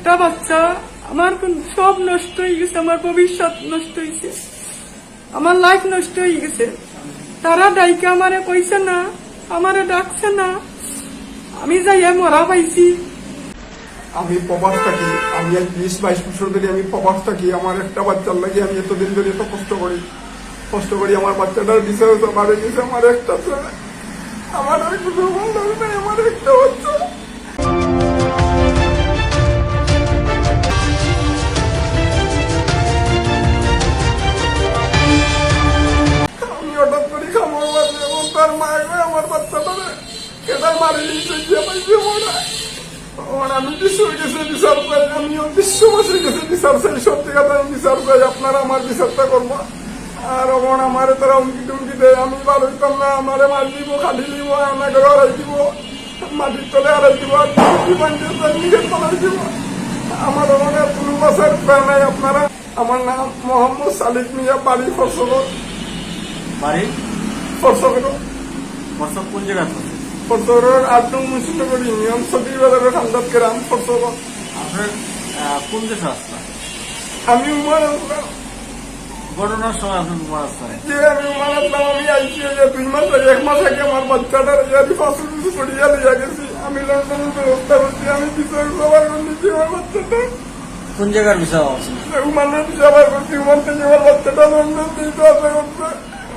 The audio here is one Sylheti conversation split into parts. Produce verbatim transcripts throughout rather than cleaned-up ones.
একটা বাচ্চা, আমার কোন, সব নষ্ট হয়ে গেছে, আমার ভবিষ্যৎ নষ্ট হয়েছে, আমার লাইফ নষ্ট হয়ে গেছে। তারা ডাইকা আমারে কইছে না, আমারে ডাকছে না, আমি যাইয়া মরা পাইছি। আমি প্রবাস থাকি, আমি আজ বিশ বাইশ বছর ধরে আমি প্রবাস থাকি। আমার একটা বাচ্চার লাগি আমি এতদিন ধরে এত কষ্ট করি, কষ্ট করি। আমার বাচ্চাটার বিচার আমার হয়ে গেছে, আমার একটা ছেলে, আমার আর কোনো বন্ধু নাই, আমার একটা বাচ্চা। আমি হঠাৎ করে খাবার বাজে এবং তার মায়ের আমার বাচ্চাটারে কেটা মারি নিয়ে চলে পাইছে মনে হয়। ওর আমি বিশ্বর কাছে বিচার চাই, আমি বিশ্ববাসীর কাছে বিচার চাই, সত্যি কথা আমি বিচার চাই। আপনারা আমার বিচারটা করবো। আর ওখানে আমারে তারা হুমকি টুমকি দেয়, আমি বার হইতাম না, আমারে মারি দিব, খালি দিব, আমার ঘরে হারাই দিব, মাটির তলে হারাই দিব, আর বিমান দিয়ে তার নিজের তলায় দিব। আমার ওখানে কোনো বাসার উপায় নাই। আপনারা, আমার নাম মোহাম্মদ সালিক মিয়া, বাড়ি ফরসগর। বাড়ি? ফরসগর। ফরসগর কোন জায়গা আছে? ফরসগর আট নং মুন্সিনগর ইউনিয়ন, সদরি বাজারের খান্দাত গ্রাম, ফরসগর। আপনার, আহ, কোন দেশে আসলা? আমি উমান আসলাম। ঘটনার সময় আপনি উমান আসলেন? যে আমি উমান আসলাম, আমি আইছি এই যে দুই মাস আগে, এক মাস আগে আমার বাচ্চাটার ইয়ারি ফাঁসি ফুসি পড়িয়া লইয়া গেছি। আমি লন্ডনের ব্যবস্থা করছি, আমি বিচার সবার করছি আমার বাচ্চাটা। কোন জায়গার বিচার আছে? উমানের বিচার করছি, উমান থেকে আমার বাচ্চাটা লন্ডন থেকে আসা করছে।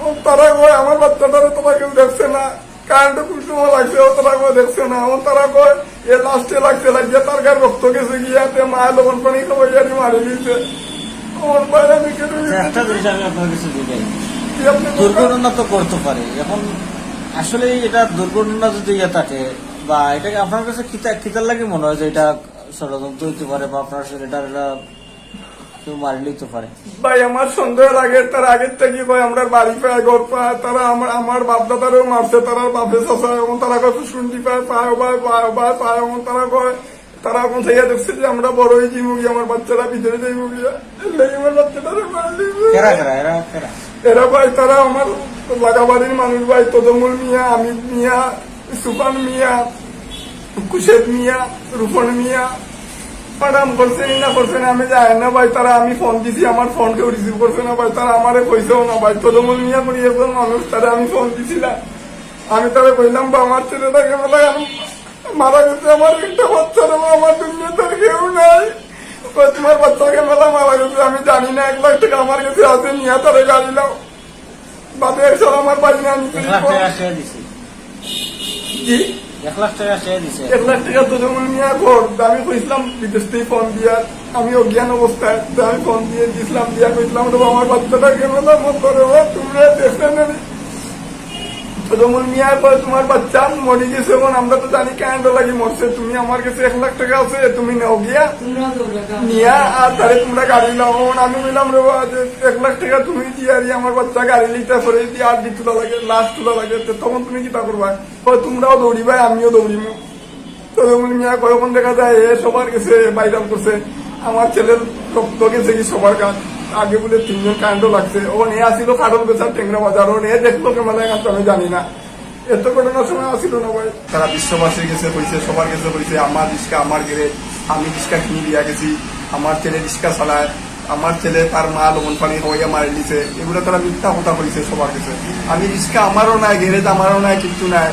ও তারা কয় আমার বাচ্চাটারে তোমার কেউ দেখছে না। কারেন্টে খুব সময় লাগছে, ও তারা কয় দেখছে না, ও তারা কয় এ লাস্টে লাগছে, লাগিয়া তার গায়ে রক্ত গেছে গিয়া, তে মায়ে লবণ পানি খাওয়াইয়া দি মারি দিছে। আমার ভাই আমি কেটে আচ্ছা, একটা জিনিস আমি আপনার কাছে জিজ্ঞাসা করি। কি আপনি দুর্ঘটনা তো করতে পারে, এখন আসলে এটা দুর্ঘটনা যদি ইয়ে থাকে, বা এটাকে আপনার কাছে কিতা, কিতার লাগে মনে হয় যে এটা ষড়যন্ত্র হইতে পারে, বা আপনার আসলে এটা, এটা কেউ মারি লইতে পারে? ভাই, আমার সন্দেহ লাগে, তার আগের থেকে কয়, আমরা বাড়ি পায়, ঘর পায়, তারা আমার, আমার বাপ দাদারেও মারছে, তারার বাপে চাচা, এবং তারা কয় ফুসকুন্ডি পায়, পায়, ও ভাই, পায়, ও ভাই, পায়, এবং তারা কয়, তারা এখন থেকে দেখছে যে আমরা বড় হয়ে যাইব গিয়া, আমার বাচ্চারা ভিতরে যাইব গিয়া, এই লেগে আমার বাচ্চাটারে মারি দিছে। কেরা, কেরা, এরা কেরা? এরা ভাই, তারা আমার লাগাবাড়ির মানুষ ভাই, তদমুল মিয়া, আমিদ মিয়া, সুফান মিয়া, কুশেদ মিয়া, রুফন মিয়া, ম্যাডাম করছে নি না করছে না আমি জানি না ভাই। তারা আমি ফোন দিছি, আমার ফোন কেউ রিসিভ করছে না ভাই। তারা আমারে কইছেও না ভাই। তদমুল মিয়া করি একজন মানুষ, তারা আমি ফোন দিছিলাম। আমি তারে কইলাম, "বা, আমার ছেলেটাকে মেলা মারা গেছে, আমার একটা বাচ্চা রে বা, আমার দুনিয়াতে আর কেউ নাই।" কই, "তোমার বাচ্চাকে মেলা মারা গেছে, আমি জানি না, এক লাখ টাকা আমার কাছে আছে, নিয়া তারে গাড়ি লাও।" বাদে একজন আমার ভাই না আনছে। এক লাখ টাকা সে দিছে। জি? এক লাখ টাকা সে দিছে। এক লাখ টাকা তো যেমন নিয়ে ঘর, আমি কইছিলাম বিদেশ থেকে ফোন দিয়া, আমি অজ্ঞান অবস্থায়, তো আমি ফোন দিয়ে দিছিলাম, দিয়া কইছিলাম, "ওরে বাবা, আমার বাচ্চাটা কেন না মন করে, ও তোমরা দেখবে না নি?" তো যেমন মিয়া কয়, "তোমার বাচ্চা মরে গেছে, এখন আমরা তো জানি কারেন্ট লাগি মরছে, তুমি আমার কাছে এক লাখ টাকা আছে, তুমি নেও গিয়া, নিয়া আর তারে তোমরা গাড়ি লাও।" এখন আমি কইলাম, "রে বাবা, যে এক লাখ টাকা তুমি দিয়া আর আমার বাচ্চা গাড়ি লিতে পারে, দিয়া আর দি তোলা লাগে, লাশ তোলা লাগে, তো তখন তুমি কিতা করবা?" কয়, "তোমরাও দৌড়িবা, আমিও দৌড়িমু।" তো তখন মিয়া কয়, "এখন দেখা যায় এ সবার কাছে ভাইরাল করছে, আমার ছেলের রক্ত গেছে কি সবার কাছে, আগে বলে তিনজন কাণ্ড লাগছে, ওখানে এ আসিল কারণ বেচার টেংরা বাজার, ওখানে এ দেখলো কেমন লাগে আমি জানি না, এত ঘটনার সময় আসিল না ভাই।" তারা বিশ্ববাসীর কাছে কইছে, সবার কাছে কইছে, "আমার রিক্সা, আমার গ্যারেজ, আমি রিক্সা কিনি দিয়া গেছি, আমার ছেলে রিক্সা চালায়, আমার ছেলে তার মা লবণ পানি খাওয়াইয়া মারি দিছে।" এগুলা তারা মিথ্যা কথা কইছে সবার কাছে। আমি রিক্সা আমারও নাই, গ্যারেজ আমারও নাই, কিচ্ছু নাই।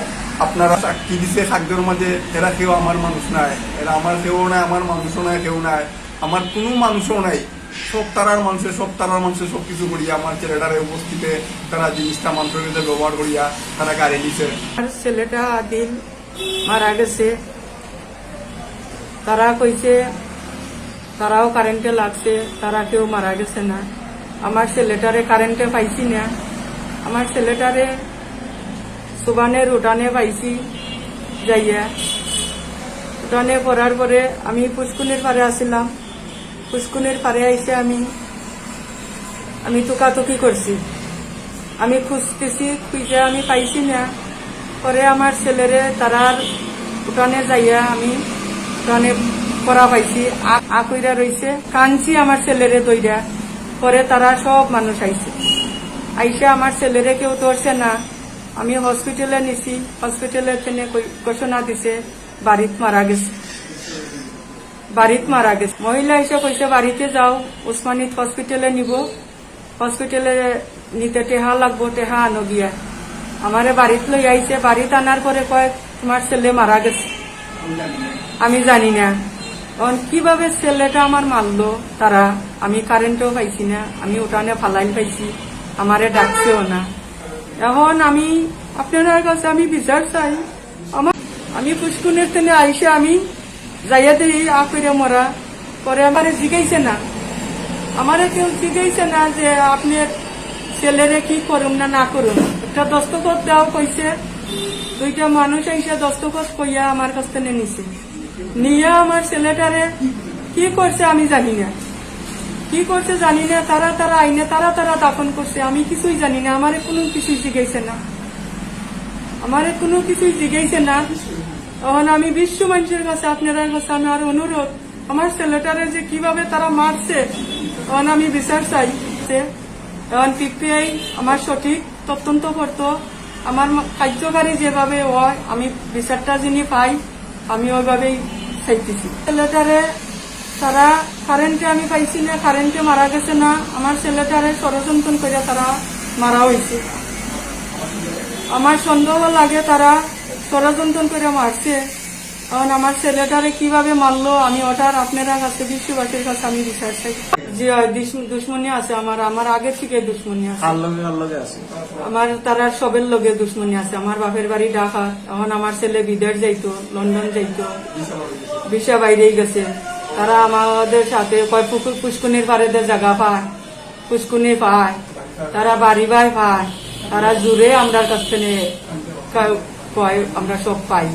আপনারা সাক্ষী দিছে কাগজের মাঝে, এরা কেউ আমার মানুষ নাই, এরা আমার কেউ নাই, আমার মানুষও নাই, কেউ নাই, আমার কোনো মানুষও নাই। সব তারার মানুষে, সব তারার মানুষে সব কিছু করিয়া আমার ছেলেটারে উপস্থিতে তারা জিনিসটা মানুষের কাছে ব্যবহার করিয়া তারা গাড়ি নিছে। আর ছেলেটা আদিল মারা গেছে। তারা কইছে তারাও কারেন্টে লাগছে, তারা কেউ মারা গেছে না। আমার ছেলেটারে কারেন্টে পাইছি না, আমার ছেলেটারে সুবানের উঠানে পাইছি যাইয়া। উঠানে পড়ার পরে আমি পুষ্কুনির পারে আসিলাম, পুষ্কুনির পারে আইসে আমি, আমি তুকাতুকি করছি, আমি খুঁজতেছি, খুঁজে আমি পাইছি না। পরে আমার ছেলেরে তারার উঠানে যাইয়া আমি উঠানে পড়া পাইছি, আ-, আ কইরা রইছে, কানছি আমার ছেলেরে দইরা। পরে তারা সব মানুষ আইছে, আইসা আমার ছেলেরে কেউ ধরছে না। আমি হসপিটালে নিছি, হসপিটালে থেকে কই-, ঘোষণা দিছে বাড়িত মারা গেছে। বাড়িত মারা গেছে। মহিলা এসে কইছে, "বাড়িতে যাও, উসমানীত হসপিটালে নিব, হসপিটালে নিতে টেহা লাগবো, টেহা আনো গিয়া।" আমারে বাড়িত লই আইছে, বাড়িত আনার পরে কয়, "তোমার ছেলে মারা গেছে।" আমি জানি না। এখন কিভাবে ছেলেটা আমার মারলো তারা, আমি কারেন্টও পাইছি না, আমি উঠানে ফালাইল পাইছি, আমারে ডাকছেও না। এখন আমি আপনারার কাছে আমি বিচার চাই। আমার, আমি পুষ্কুনির থেকে আইসে আমি যাইয়া দেই আ করে মরা, পরে আমারে জিগাইছে না, আমারে কেউ জিগাইছে না যে আপনি ছেলেরে কি করুন না না করুন। একটা দস্তখত দেওয়া কইছে, দুইটা মানুষ আইসে দস্তখত কইয়া আমার কাছ থেকে নিছে, নিয়া আমার ছেলেটারে কি করছে আমি জানি না, কি করছে জানি না। তারা তারা আইনে তারা তারা দাফন করছে, আমি কিছুই জানি না, আমারে কোনো কিছুই জিগাইছে না, আমারে কোনো কিছুই জিগাইছে না। এখন আমি বিশ্ব মানুষের কাছে, আপনারার কাছে আমার অনুরোধ, আমার ছেলেটারে যে কিভাবে তারা মারছে, এখন আমি বিচার চাই। এখন পিপিআই আমার সঠিক তদন্ত করতো, আমার মা-, কার্যকারী যেভাবে হয়, আমি বিচারটা যিনি পাই, আমি ওইভাবেই চাইতেছি। ছেলেটারে তারা কারেন্টে আমি পাইছি না, কারেন্টে মারা গেছে না, আমার ছেলেটারে ষড়যন্ত্র করে তারা মারা হয়েছে। আমার সন্দেহ লাগে তারা ষড়যন্ত্র করে মারছে। এখন আমার ছেলেটারে কিভাবে মারলো, আমি ওটার আপনারা কাছে, বিশ্ববাসীর কাছে আমি বিচার চাই। জি হয়, দুশ-, দুশমনী আছে আমার, আমার আগে থেকে দুশমনী আছে। কার লগে, কার লগে আছে? আমার তারার সবের লগে দুশমনী আছে। আমার বাপের বাড়ি ঢাকা, এখন আমার ছেলে বিদেশ যাইতো, লন্ডন যাইতো, ভিসা বাইরেই গেছে। তারা আমাদের সাথে কয় পুকু-, পুষ্কুনির পাড়েদের জায়গা পায়, পুষ্কুনি পায়, তারা বাড়ি বায় পায়, তারা জুড়ে আমরার কাছ থেকে কা-, কয় আমরা সব পাই।